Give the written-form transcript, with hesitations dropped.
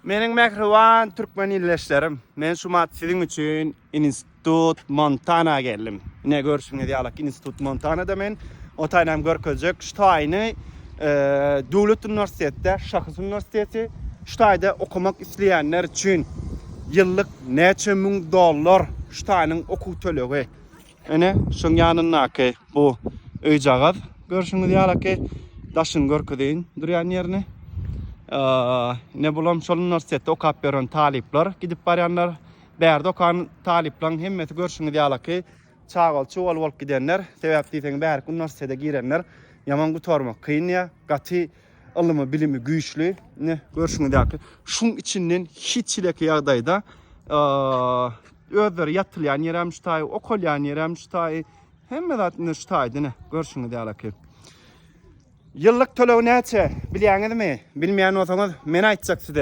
Meniň mähriban türkmen ildeşlerim, men şu mat siziň üçin Institut Montana geldim. Ine görşüňiz ýaly Institut Montanada men o taýynam görkezjek. Şu taýyny döwlet uniwersitetde, şahsy uniwersiteti şu taýda okamak isleýänler üçin ýyllyk näçe müň dollar şu taýynyň okuw tölegi. Ine, şuň ýanyndaky bu öýjagaz görşüňiz ýalyky daşyny görkezeýin durýan ýerini. Ine bulam şol uniwersitetde okap ýören talyplar gidip barýanlar. Bärde okan talyplaryň hemmesi görşüňiz ýalyky çagaly çuwaly bolup gidenler. Sebäp diýseň bärik uniwersitete girenler ýaman gutarmak kyn ýa gaty Ylymy, bilimi güýçli. Ine, görşüňiz ýaly, şuň içinden hiç hileki ýagdaýda özleri ýatylýan ýerem şu taýy, okalýan ýerem şu taýy, hemme zat ine şu taýda ine, görşüňiz ýaly. Ýyllyk tölegi näçe, bilýäňizmi? Bilmeýän bolsaňyz, men aýtjak size.